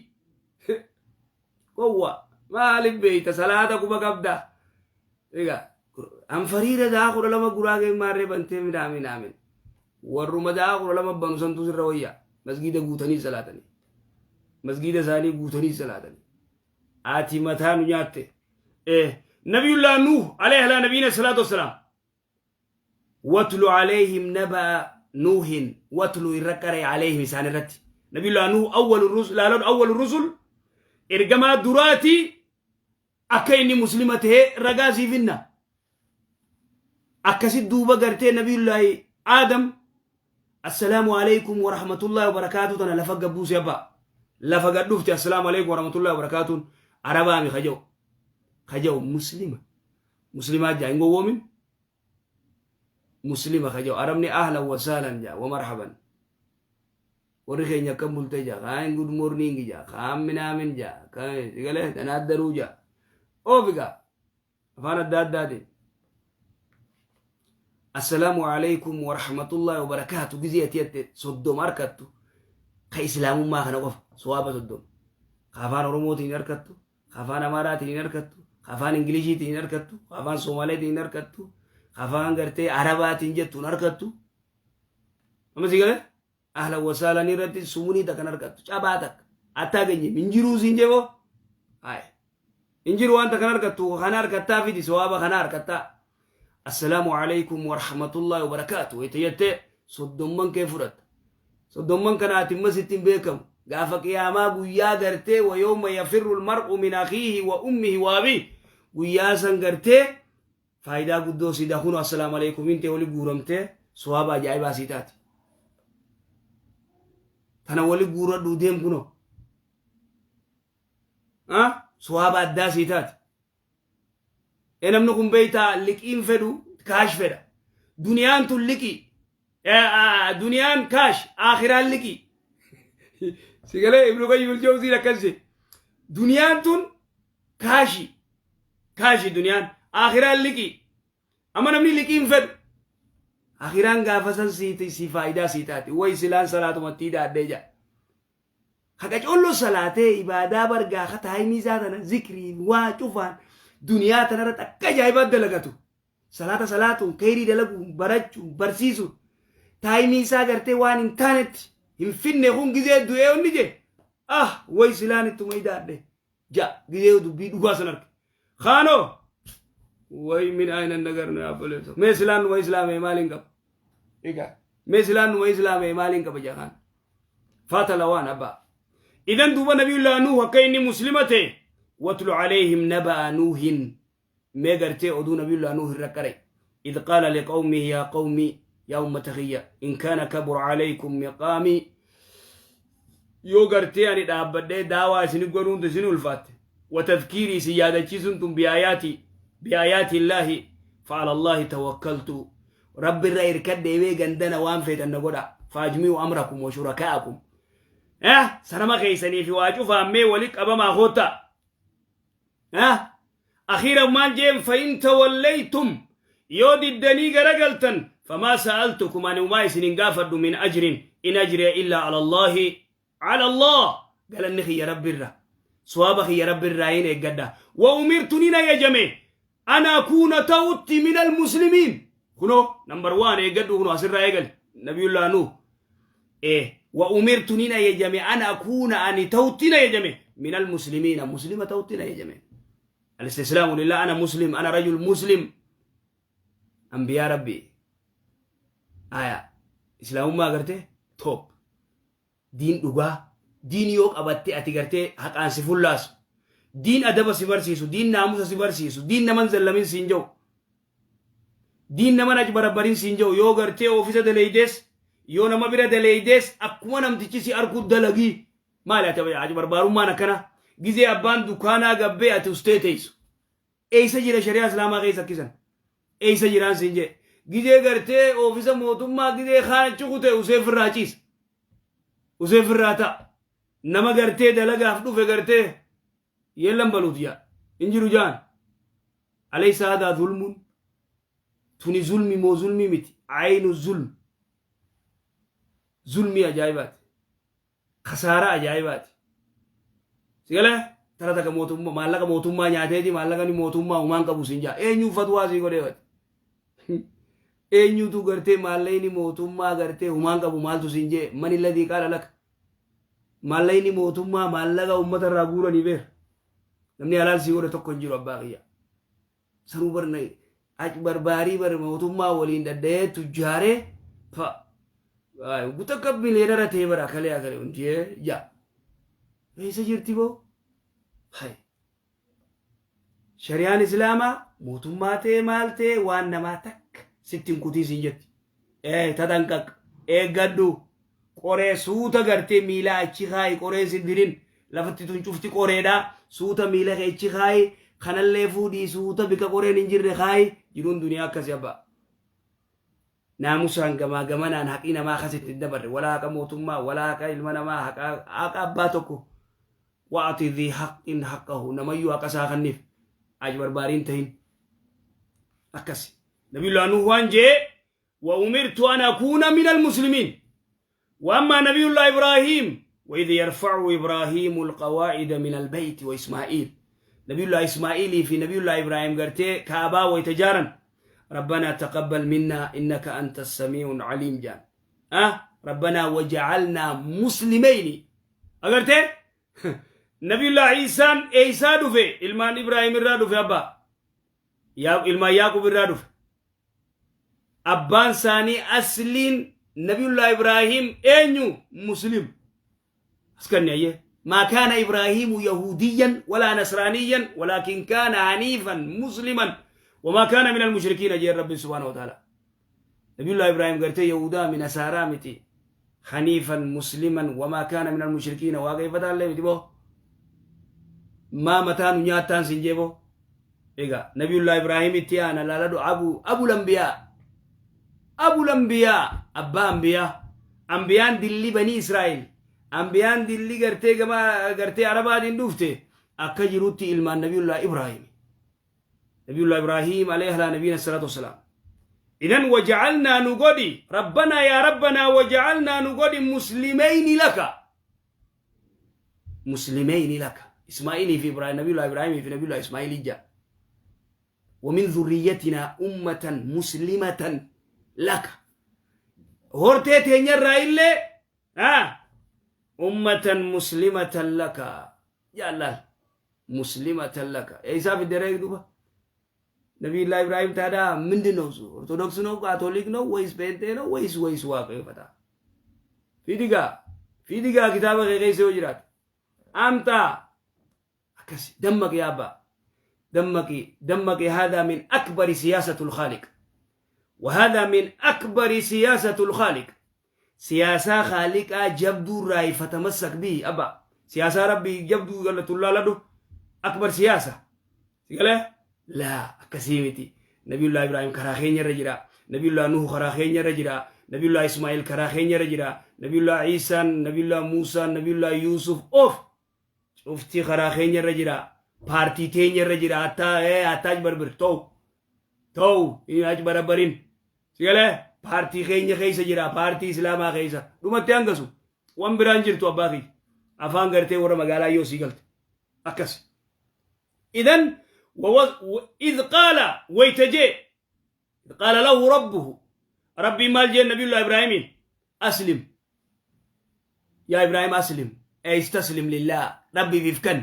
Gowwa maaliif beeyta salaata quba qabda. Egaa an fariira sa'a 12 guraageen maarree bantee midhaamin aamin. Warruma sa'a 12 banu santu sirra wayya. Masgiida guutanii salaatanii. Masgiida isaanii guutanii salaatanii. Ati mataa nu nyaatte. Nabiyullah Nuuh alayhi ala nabiyina salaatu wassalaam. Watlu alayhim naba'a Nuuhin watlu irra qaree alayhim isaan irratti. Nabiyullah Nuuh awwalu rusul laalon awwalu rusul ergamaa duraati akka inni muslima ta'e ragaa siif hinna. Akkasi duuba gartee Nabiyullahi Aadam assalaamu alaikum warahmatullahi wabarakaatu tana lafa gabbuuse abbaa. Lafa gad dhufte assalaamu alaikum warahmatullahi wabarakaatuun arabaami kaja'u. Kaja'u muslima. Muslimaa jaa hin gowwoomin. Muslima kaja'u arabni ahlan wa sahlan jaa wa marhaban. Warri keenya akkam bultee jaa kaan good morning jaa kaan minaamin jaa kaan sigalee danaaddaruu jaa. Oofigaa afaan adda addaatiin. Assalaamu alaikum warahmatullahi wabarakaatu gizee ati atte 30 harkattu ka islaamummaa kana qofa sowaaba 30 ka afaan oromootiin hin harkattu ka afaan amaaraatiin hin harkattu ka afaan ingiliishiitiin hin harkattu ka afaan soomaaleetiin hin harkattu ka afaan gartee arabaatiin jettu hin harkattu amma si galee ahlan wasaalan irratti sumunii takka hin harkattu cabaa takka attaa ganye hin jiruu siin jeboo haaya hin jiru waan takka hin harkattu kana harkattaa fidi sowaaba kana harkattaa assalaamu alaikum warahmatullahi wabarakaatu wayta jettee soddomman kee fudhatta soddomman kana ati imma sitti hin beekamu gaafa qiyaamaa guyyaa gartee wa yawma yafirru almar'u min akhiihi wa ummihi wa abiihi guyyaa san gartee faayidaa guddoo sida kunu assalaamu alaikum tee wali guuramtee sowaaba ajaa'ibaa sii taati tana wali guuradhuu deem kunoo sowaaba addaa sii taati. E namni kun beektaa liqiin fedhu kaash fedha. Duniyaan tun liqii. Duniyaan kaash aakhiraan liqii. Sigalee Ibnu Qayyim al-Jawziin akkas jedhe. Duniyaan tun kaashii. Kaashii duniyaan aakhiraan liqii. Amma namni liqiin fedhu. Aakhiraan gaafa san si faayidaa sii taati. Way silaan salaatumatti hidhaadhee jedha. Haqa collo salaatee ibaadaa bargaa ka taayimii isaa tana zikriin waa cufaan duniyaa tanarratti akka ajaa'ibaa dalagatu. Salaata salaatuun keyrii dalaguun barachuun barsiisuun taayimii isaa gartee waan hin taanetti hin finne kun gizee du'ee onni jee ah way silaan ittuma idaadhe ja gizee dubbii dhugaa san arge. Kaanoo way min ayna nagarnu yaa obboleessa mee silaan numa islaamee maaliin qaba? Egaa mee silaan numa islaamee maaliin qaba jaa kaan. Faata lawaan abbaa. Idan duuba nabiyullah Nuuh akka inni muslima ta'e watlu alayhim naba'a Nuuhin mee gartee oduu nabiyullah Nuuh irra qare. إذ قال لقومه يا قومي يا أمة خيّة إن كان كبر عليكم مقامي yoo gartee ani dhaabbadhee daawaa isin godhuun isin ulfaatte وتذكيري isin yaadachiisuun tun بآيات الله فعلى الله توكلت rabbi irra irkadhee bee gandana waan feetan na godha فأجمعوا أمركم وشركاءكم sanama keeysanii fi waa cufaammee wali qabamaa koota. Akhiira maal jeen? Fa in tawallaytum, yoo diddanii garagaltan, famaa sa'altukum, ani umaa isin hin gaafadhu, min ajrin, in ajriya illaa ala Allaahi, ala Allah. Galanni kiyya Rabbirra, sawaaba kiyya Rabbirraa hin eeggadha. Wa umirtu, nin ajajame, an akuuna, ta'utti, min almuslimiin. Kunoo number one eeggadhu, kunoo asirraa eegali. Nabiyullah Nuh wa umirtu, nin ajajame, an akuuna, ani ta'utti nin ajajame, min almuslimiina, muslima ta'utti nin ajajame. Alistislaamu lillah. Ana muslim, ana rajul muslim. Anbiyaa Rabbi aya Islaamummaa agarte top diin dhugaa, diin yoo qabatte ati gartee haqaan si fullaasu, diin adaba si barsiisu, diin naamusa si barsiisu, diin naman zallamin siin jiru, diin naman ajbarabbarin siin jiru. Yoo gartee oofisa daleeydees, yoo nama bira daleeydees, akkuma namtichi si arku dalagii. Maali ati ajbarbaarummaan akkana? Gizee abbaan dukaanaa gabbee ati ustee teessu eeysa jira? Shari'aa Islaamaa keessa akkisan eeysa jiraan siin jee? Gizee gartee oofisa mootummaa gizee kaan achi kute, usee firraa ciisa, usee firraa ta'a. Nama gartee dalagaaf dhufe gartee yeellan baluut jaa hin jiru jaan. Alaysa hadaa zulmun? Tuni zulmi moo zulmii miti? Aynu zulm, zulmii ajaa'ibaati, kasaaraa ajaa'ibaati. Sigale tara takka mootummaa, maallaqa mootummaa nyaateeti, maallaqani mootummaa humaan qabu siin jaa. Eenyu fatwaa sii godhee wati? Eenyutu gartee maallaqni mootummaa gartee humaan qabu maaltu siin jee? Mani ladii qaala laka maallaqni mootummaa maallaqa uummata irraa guuranii beera? Namni halaal sii godhe tokko hin jiru, abbaa kiyya. Sanuu barna barbaarii bar mootummaa waliin dadda'ee tujjaaree fa gutakka miliyoonara ta'e bara akalee akalee hundee jaa. Eessa jirti boo? Hay, shari'aan Islaamaa mootummaa ta'e maal ta'e waan namaa takka sitti hin kutiisin jetti. Ee, tatanqaq, eeggadhu, qoree suuta gartee miila achi kaayi, qoreen sin dirin. Lafatti tun cufti qoreedha. Suuta miila kee achi kaayi, kanallee fuudhii suuta bika qoreen hin jirre kaayi. Jiruun duniyaa akkasi, abbaa. Naamusaan gamaa gamanaan haqii namaa akkasitti hin dabarre, walaa haqa mootummaa, walaa haqa ilma namaa, haqa abbaa tokko. Wa'ati dhii haqqin haqqahu, namayyuu haqa isaa kanniif, aj barbaariin tahin akkasi. Nabiyullah Nuh waan jee: wa umirtu an akuuna min almuslimiin. وأما نبي الله إبراهيم: وإذ يرفع إبراهيم القواعد من البيت وإسماعيل. نبي الله إسماعيل في نبي الله إبراهيم قرتي كعبة ويتجارا: ربنا تقبل منا إنك أنت السميع العليم جان. أه ربنا وجعلنا مسلمين. أقرتي نبي الله عيسى، عيسى دفه إلمان إبراهيم الرا دفه، أبا يا إلمان يعقوب الرا دفه. أبان ساني أسلين نبي الله إبراهيم أنيو مسلم أسكني أيه. ما كان إبراهيم يهوديا ولا نصرانيا ولكن كان حنيفا مسلما وما كان من المشركين جي رب سبحانه وتعالى. نبي الله إبراهيم قرتي يهودا من نصارى متي، حنيفا مسلما وما كان من المشركين. وكيف الله متي ما متان نياتان سنجيبو. إيجا نبي الله إبراهيم اتيانا لا لا أبو الأنبياء، أبو الأنبياء، أبا أنبياء. أنبيان دلي بني إسرائيل، أنبيان دلي قرتي كما قرتي عربات دوفته أكجروتي إلمان نبي الله إبراهيم، نبي الله إبراهيم عليه على نبينا الصلاة والسلام. إذن وجعلنا نقولي ربنا، يا ربنا وجعلنا نقولي مسلمين لك، مسلمين لك. إسماعيل في إبراهيم، نبي الله إبراهيم في نبي الله إسماعيل جاء. ومن ذريتنا أمة مسلمة لك. Hortee teenyarraa illee أمة مسلمة لك jaalal مسلمة لك. Eeysaa fidde duba ነቢዩላህ ኢብራሂም? ታዲያ ምንድን ነው እሱ? ኦርቶዶክስ ነው፣ ካቶሊክ ነው ወይስ ጴንጤ ነው ወይስ waaqeffata? Fidigaa, fidigaa, kitaaba kee keessa yoo jiraate amtaa akkas. Dammaqi abbaa, dammaqi, dammaqi. هذا من أكبر سياسة الخالق، وهذا من أكبر سياسة الخالق. سياسة خالقة جبدو راي، فتمسك به أبا. سياسة ربي جبدو قالت الله لدو أكبر سياسة. لا akkasii نبي الله إبراهيم karaa keenya irra jira, نبي الله نوح karaa keenya irra jira, نبي الله إسماعيل karaa keenya irra jira, نبي الله عيسى, نبي الله موسى, نبي الله يوسف of cuftii karaa keenya irra jira. Paartii teenya irra jira hattaa hattaa barbir ta'u ta'u hin achi barabbarin. Sigalee paartii keenya keessa jira, paartii islaamaa keessa dhumatti hangasu wan biraan jirtu abbaa kiyya afaan gartee warra magaalaa yoo sii galte akkas. Idan إذ قال waytajee إذ قال له ربه rabbiin maal jeen nabiyullah ibraahimiin? أسلم يا إبراهيم، أسلم أي استسلم لله rabbi bifkan.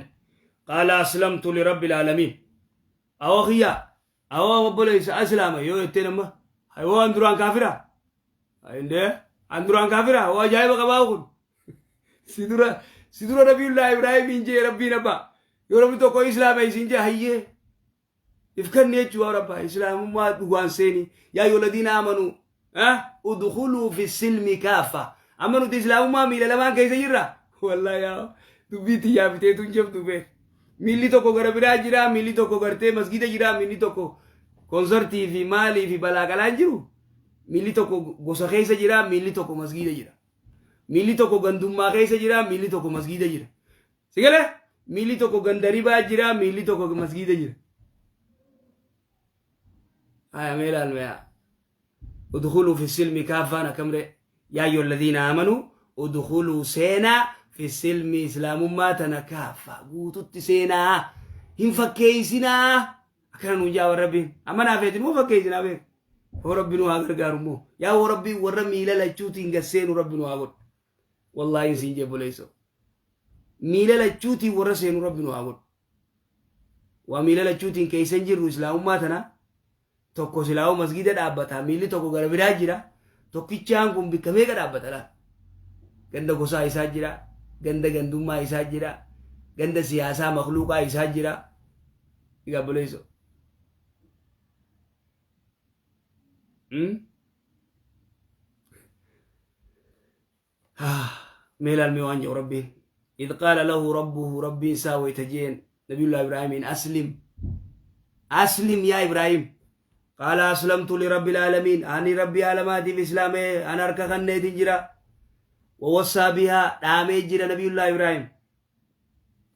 قال أسلمت لرب العالمين. أو خيا أو obboleessa aslaama yoo jetteen amma yoo an duraan kaafira indee an duraan kaafira oo ajaa'iba qabaa kun si dura nabiyullah ibraahimiin jee rabbiin abbaa yoo namni tokko islaama isin jee hayyee ifkanni jechuu rabba islaamummaa dhugaan seeni. يا أيها الذين آمنوا ادخلوا في السلم كافة. Amma nuti islaamummaa miila lamaan keessa jirra. Wallahi yaa dubbii tiyyaa biteetu hin jabdu beek. Miilli tokko gara biraa jira, miilli tokko gartee masgida jira, miilli tokko konsartii fi maalii fi balaa qalaan jiru, miilli tokko gosa keessa jira, miilli tokko masgida jira, miilli tokko gandummaa keessa jira, miilli tokko masgida jira. Sigale miilli tokko gandaribaa jira, miilli tokko masgida jira. Aya mee ilaalmeya ادخلوا في السلم كافة akkam ree? يا أيها الذين آمنوا ادخلوا seenaa في السلم islaamummaa tana كافة guututti seenaa, hin fakkeeysinaa. Akkana nuun jaa rabbiin. Amma naafeetin moo fakkeeysinaa beek yoo rabbi nu haa gargaaru immoo yaa woo rabbiin warra miila lachuutiin gasseenu rabbi nu haa godhu. Wallaahi siin jebboleesso miila lachuutiin warra seenu rabbi nu haa godhu. Waa miila lachuutiin keeysan jirru islaamummaa tana tokko silaa'uu masgida dhaabbata, miilli tokko gara biraa jira. Tokkichaan kun bikka meeqa dhaabbata laal? Ganda gosaa isaa jira, ganda gandummaa isaa jira, ganda siyaasaa makluuqaa isaa jira. Egaa obboleessoo. Mee ilaalmee waan jedhu rabbiin. إذ قال له ربه rabbiin isaa wayta jeen nabiyullah Ibraahimiin أسلم أسلم يا إبراهيم. قال أسلمت لرب العالمين ani rabbii aalamaatiif islaamee an harka kanneetin jira. ووصى بها dhaamee jira nabiyullah Ibraahim.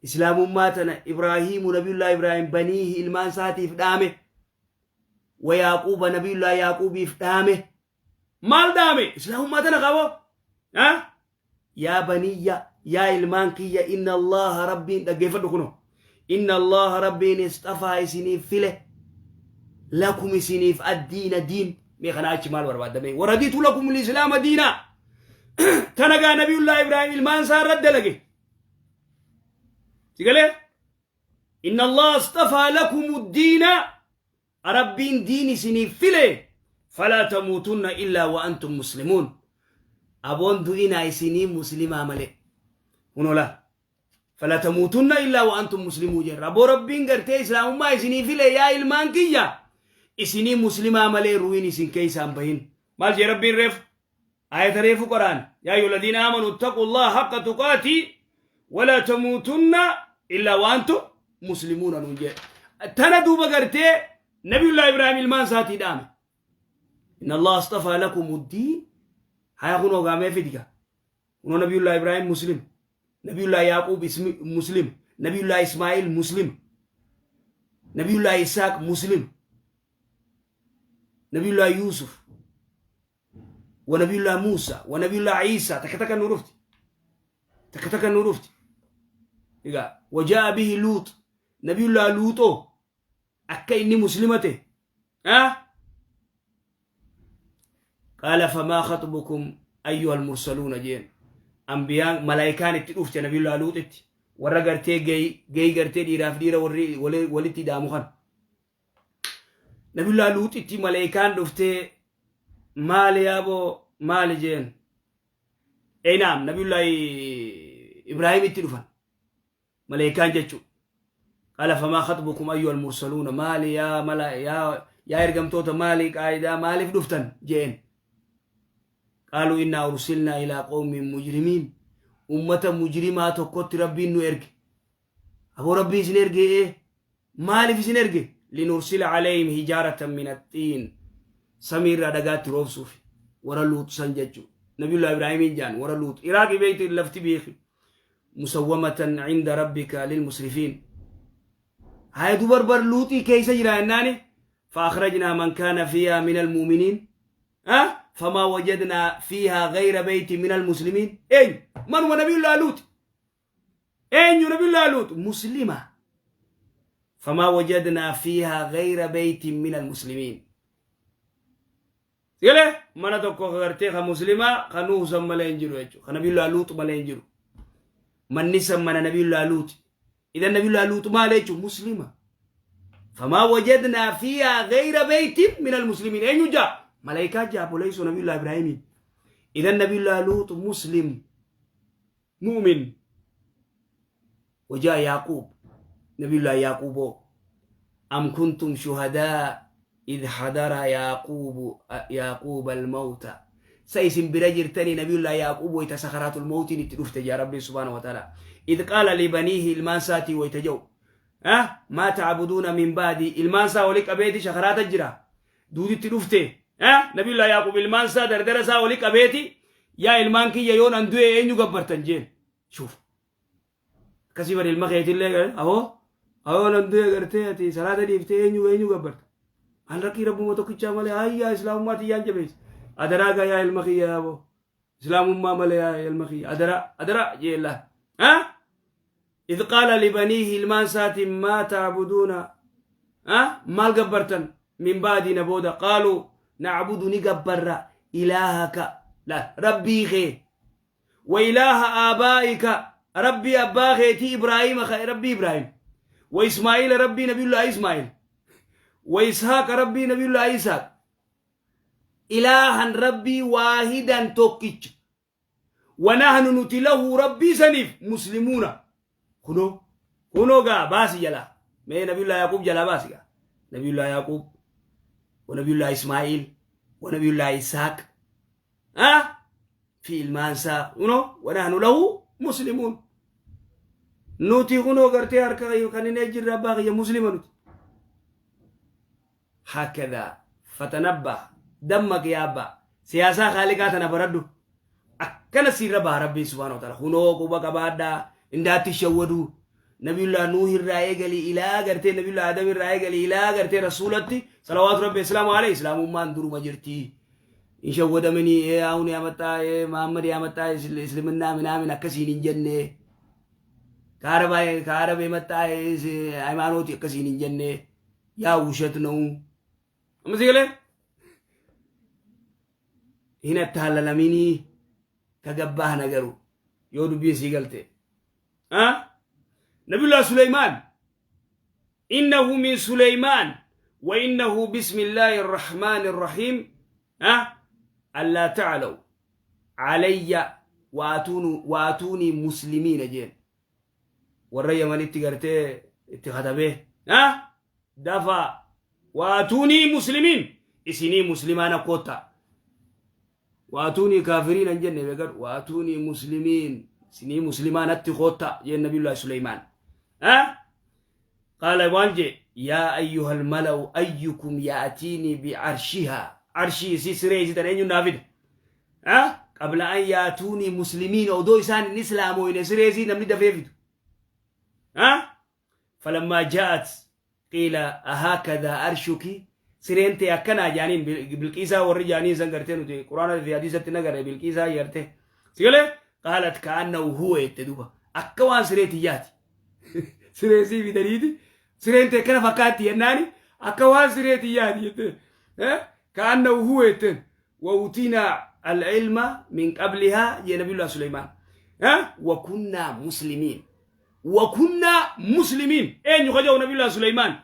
Islaamummaa tana Ibraahiimu nabiyullah Ibraahim بنيه ilmaan isaatiif dhaame. ويعقوب nabiyullah Yaaquubiif dhaame. Maal dhaame? Islaamummaa tana qaboo? يا بني yaa ilmaan kiyya إن الله rabbiin dhaggeeffadhu kuno إن الله rabbiin اصطفى isiniif file لكم isiniif الدين diin. Mee kana achi maal barbaadame? ورضيت لكم الإسلام دينا. Tana gaa nabiyullah Ibraahim ilmaan isaa irratti dalage. Sigalee إن الله اصطفى لكم الدين rabbiin diin isiniif file فلا تموتن إلا وأنتم مسلمون. Aboon du'inaa isinii muslimaa malee hunola فلا تموتن إلا وأنتم مسلمون jirra. Aboo rabbiin gartee islaamummaa isinii file yaa ilmaan kiyya isinii muslimaa malee ruhiin isin keeysaan bahin. Maal jee rabbiin reefu ayata reefu qoraan? يا أيها الذين آمنوا اتقوا الله حق تقاته ولا تموتن إلا وأنتم مسلمون nuun jee. Tana duuba gartee nabiyullah Ibraahim ilmaan isaatii dhaame. إن الله اصطفى لكم الدين. Haya kunoo gaamee fidika kunoo nabiyullah Ibraahim muslim, nabiyullah Yaaqub muslim, nabiyullah Ismaa'il muslim, nabiyullah Isaaq muslim, nabiyullah Yuusuf ونبي الله موسى ونبي الله عيسى. Takka takka nu dhufti, takka takka nu dhufti. Egaa وجاء به لوط نبي الله luuxoo akka inni muslimate ah قال فما خطبكم أيها المرسلون jeen. Ambiyaan malaayikaan itti dhufte nabiyullah luuxitti warra gartee gay gartee dhiiraaf dhiira warri walitti hidhaamu kan nabiyullah luuxitti malaayikaan dhuftee maali yaaboo maali jeen. Einaam nabiyullah ibraahim itti dhufan malaayikaan jechuu. قال فما خطبكم أيها المرسلون maali yaa mala yaa ergamtoota maali qaayidaa maaliif dhuftan jeen. قالوا إنا أرسلنا إلى قوم مجرمين ummata mujrimaa tokkotti rabbiin nu erge. Aboo rabbii isin erge ee maaliif isin erge? لنرسل عليهم حجارة من طين samiirraa dhagaatti roobsuuf warra luut san jechuu nabiyullah ibraahimiin jaan warra luut iraaqi beeyti lafti beeki مسومة عند ربك للمسرفين. Haya dubar bar Luuxii keeysa jira jennaani فأخرجنا من كان فيها من المؤمنين أه؟ فما وجدنا فيها غير بيت من المسلمين. أين من هو نبي الله لوط؟ أين نبي الله لوط؟ مسلمة. فما وجدنا فيها غير بيت من المسلمين. يلا من تكو غرتي مسلمة خنوه سم ملين جرو خنبي الله لوط ملين جرو من نسم من نبي الله لوط. إذا نبي الله لوط ما ليش مسلمة. فما وجدنا فيها غير بيت من المسلمين. أين جاء ملائكة جاء ليس نبي الله إبراهيم. إذا نبي الله لوط مسلم مؤمن. وجاء يعقوب نبي الله يعقوب أم كنتم شهداء إذ حضر يعقوب الموت. سيسم برجر تاني نبي الله يعقوب ويتسخرات الموت نتلفت يا ربي سبحانه وتعالى. إذ قال لبنيه المانساتي ويتجو أه ما تعبدون من بعدي. المانسا ولك أبيتي شخرات الجرا دودي تلفته أه نبي الله يعقوب المانسا دردرسا ولك أبيتي يا المانكي يا يون أندوي أين يقبرتن جيل. شوف كسيبر المخيط اللي أهو أهو أندوي قرتي صلاة ديفتي أين يقبرت أنا ركي ربو ما تكتشف مالي هاي يا إسلام ما تيجان جبيس أدرا يا المخي يا أبو إسلام ما مالي يا المخي أدرا أدرا جيلا ها. إذ قال لبنيه المانسات ما تعبدون ها ما القبرتن من بعد نبودا قالوا نعبد نقبر إلهك لا ربي خي وإله آبائك ربي أبا خيتي إبراهيم خي ربي إبراهيم وإسماعيل ربي نبي الله إسماعيل وإسحاق ربي نبي الله إسحاق إلها ربي واحدا توكيج ونحن نتله ربي سنيف مسلمون. كنو كنو غا باسي جلا مي نبي الله يعقوب جلا باسي غا نبي الله يعقوب ونبي الله إسماعيل ونبي الله إسحاق ها في المانسا ونو ونحن له مسلمون. نوتي كنو غرتي أركا كان نجر ربا يا مسلمون. هكذا فتنبه دمك يا أبا سياسة خالقاتنا بردو أكنا سير ربا ربي سبحانه وتعالى خنو قبا قبادا إنداتي شودو نبي الله نوح الرأي قالي إلى قرتي نبي الله آدم الرأي قالي إلى قرتي رسولتي صلوات ربي السلام عليه إسلام ما اندرو مجرتي إن شود مني إيه أوني يا متى إيه محمد يا متى إسلامنا من آمن أكسين جنة كاربا كاربا متى إيه أيمانوتي أكسين جنة يا وشتنو أمسيكله هنا تهللميني كجباه نجرو يودو بيسي قلتي أه؟ نبي الله سليمان إنه من سليمان وإنه بسم الله الرحمن الرحيم أه؟ ألا تعلوا علي واتوني مسلمين جين والرأي من اتقرتي اتخذ أه؟ دفع واتوني مسلمين إسني مسلمان كوتا واتوني كافرين الجنة بقر واتوني مسلمين سني مسلمان اتخوتا يا النبي الله سليمان ها. قال وانجي يا أيها الملأ أيكم يأتيني بعرشها عرشي سيسري سيتنين نافد ها قبل أن يأتوني مسلمين أو دو إسان الإسلام وإن سري نمني دفيفد ها. فلما جاءت قيل أهكذا أرشك سرينتي أكنا جانين بالكيسة والرجانين سنقرتين وتي قرآن في حديثة نقر بالكيسة يرته سيقول قالت كأنه هو يتدوبا أكوان سريتي جاتي سريسي في دريدي سرينتي أكنا فكاتي يناني أكوان سريتي جاتي كأنه هو يتن وأوتينا العلم من قبلها يا نبي الله سليمان ها وكنا مسلمين وكنا مسلمين أين يخرجوا نبي الله سليمان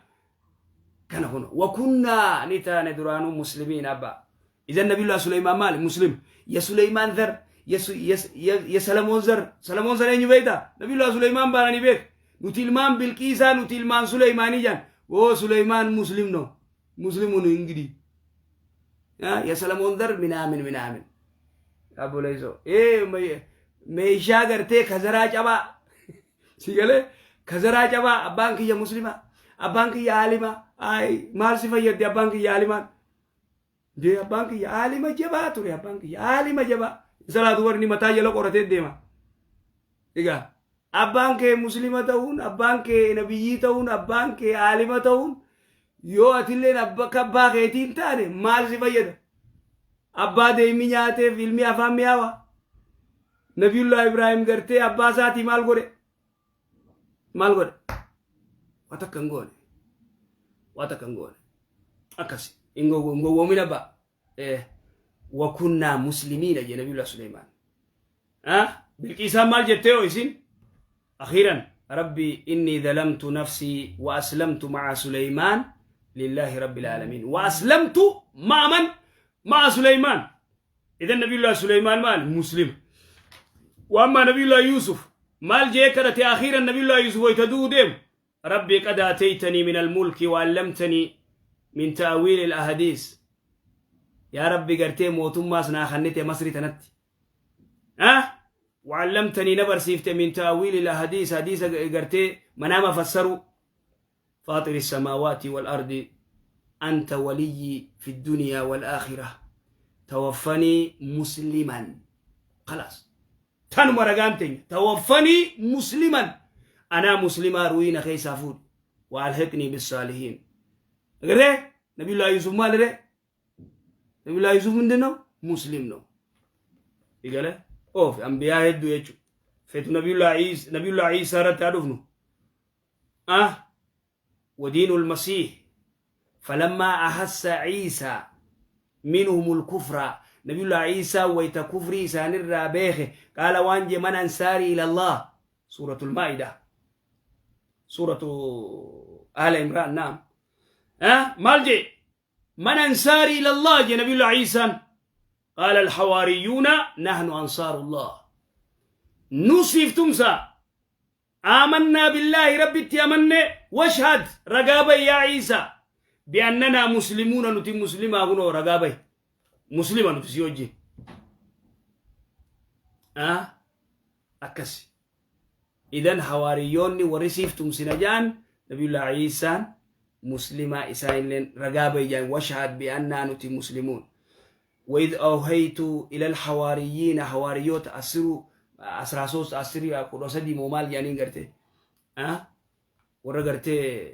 كان هنا وكنا نتا ندرانو مسلمين أبا. إذا النبي الله سليمان مال مسلم يا سليمان ذر يا سلمون ذر سلمون ذر أين يبيتا نبي الله سليمان بارني بيت نتلمان بالكيسة نتلمان سليماني جان أو سليمان مسلم نو مسلمون إنجلي يا سلمون ذر من آمن من آمن أبو ليزو إيه ميشا قرتي خزراج أبا سيقله خزراج أبا أبانك يا مسلمة أبانك يا عالمة أي مال سفيد يا بانك يا عالمة جي أبانك يا عالمة جبا تري أبانك يا عالمة جبا سلا دورني متى يلو قرتي ديما إيجا Abbaan kee muslima ta'uun, abbaan kee nabiyyii ta'uun, abbaan kee aalima ta'uun, yoo atilleen akka abbaa keetii hin taane maal si fayyada? Abbaa deemmi nyaateef ilmi afaan mi'aawa. Nabiyullah Ibraahim gartee abbaa isaatii maal godhe? Maal godhe? Waa takka hin goone. Waa takka hin goone. Akkasi. Hin gowwoomin abbaa. Wakunnaa muslimiina jee Nabiyullah Suleymaan. Bilqiisaan maal jettee yoo isin? أخيرا ربي إني ظلمت نفسي وأسلمت مع سليمان لله رب العالمين. وأسلمت مع من؟ مع سليمان. إذا نبي الله سليمان مال مسلم. وأما نبي الله يوسف مال جيكرة أخيرا نبي الله يوسف ويتدودم ربي قد آتيتني من الملك وعلمتني من تأويل الأحاديث. يا ربي قرتي موتم ما سنا خنتي مصري تنتي. أه؟ وعلمتني نبر سيفت من تأويل الأحاديث، حديث قرتي منام فسروا. فاطر السماوات والأرض أنت ولي في الدنيا والآخرة توفني مسلما. خلاص تنو مرقانتين توفني مسلما، أنا مسلمة روينا خيسافود وألحقني بالصالحين. غير نبي الله يوسف مال ري نبي الله يوسف من دينه مسلم نو يقال أوف أنبياء هدو يجو فيتو نبي الله عيسى، نبي الله عيسى رد تعرفنو ودين المسيح. فلما أحس عيسى منهم الكفر، نبي الله عيسى ويت كفري سان الرابيخ قال وانجي من أنصاري إلى الله، سورة المائدة، سورة آل عمران. نعم مالجي من أنصاري إلى الله جي نبي الله عيسى. قال الحواريون نحن أنصار الله نصف تمسى آمنا بالله ربي تيامن واشهد رقابي يا عيسى بأننا مسلمون نتي مسلمة هنا رقابي مسلمة نتسيوجي أكسي. إذن حواريون ورسيف تمسنجان نبي الله عيسى مسلمة إسائل رقابي جان واشهد بأننا نتي مسلمون. وإذ أوهيت إلى الحواريين حواريوت أسروا أسراسوس أسري أقول مومال يعني قرتي ورا قرتي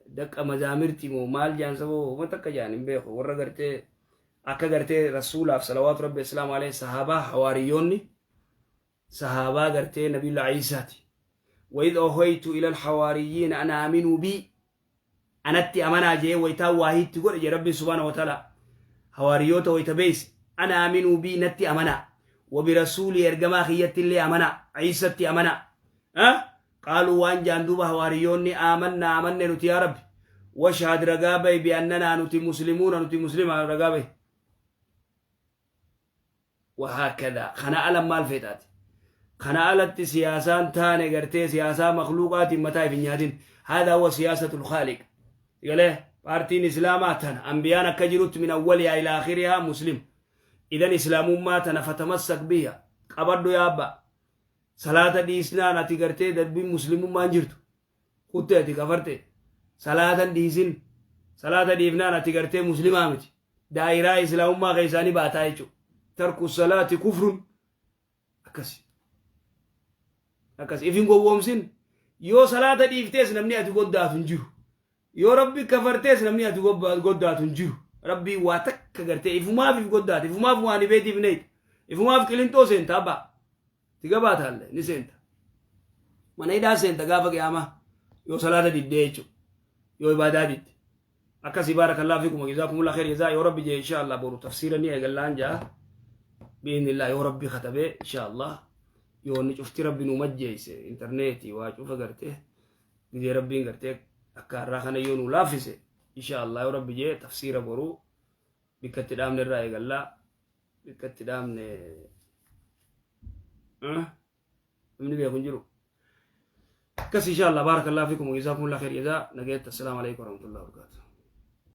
دك مزاميرتي مومال جان سبو ما تك جان بيخو ورا قرتي أكا قرتي رسول صلوات ربي السلام عليه صحابة حواريوني صحابة قرتي نبي الله عيسى. وإذ أوهيت إلى الحواريين أنا آمنوا بي أنتي أمانا جي ويتا واحد تقول يا ربي سبحانه وتعالى حواريوتا ويتبيس أنا آمنوا بي نتي أمانا وبرسولي إرجما خيت اللي أمانا عيسى تي أمانا قالوا وان جاندوبا حواريوني آمنا آمنا نتي يا ربي واشهد رقابي بأننا نتي مسلمون نتي مسلمة رقابي. وهكذا خنا ألم مال فيتات خنا ألت سياسان تاني قرتي سياسة مخلوقات متى في نيادين. هذا هو سياسة الخالق. قال بارتين إسلاماتنا أنبيانا كجرت من أولها إلى آخرها مسلم. إذن إسلام ماتنا فتمسك بها قبضوا يا أبا صلاة ديسنا نتي قرتي دبي مسلم ما انجرت قلت أتي كفرتي صلاة ديسن صلاة ديفنا نتي قرتي مسلم آمتي دائرة إسلام ما غيساني باتايتو ترك الصلاة كفر. أكسي أكسي إفين قوامسين يو صلاة ديفتيس نمني أتي قد دافنجو يو ربي كفرتيس نمني أتي قد دافنجو ربي واتك قرتي إفو ما في قدات إفو ما في واني بيتي بنيت إفو ما في كلينتو سنتا با تيجا هلا نسنتا ما نيدا سنتا قافك يا ما يو صلاة دي ديتشو يو عبادة دي أكاسي. بارك الله فيكم وجزاكم الله خير جزاء. يا ربي جي إن شاء الله برو تفسيرا ني قال جا بإذن الله. يا ربي ختبه إن شاء الله يو نشوفتي ربي نمجيس إنترنتي واشوف قرته جي ربي قرته أكارخنا يو نلافسه إن شاء الله. يا ربي جي تفسير برو بكتدام الرأي قال لا بكتدام من بيكون جرو كس إن شاء الله. بارك الله فيكم وجزاكم الله خير جزاء. نقيت السلام عليكم ورحمة الله وبركاته.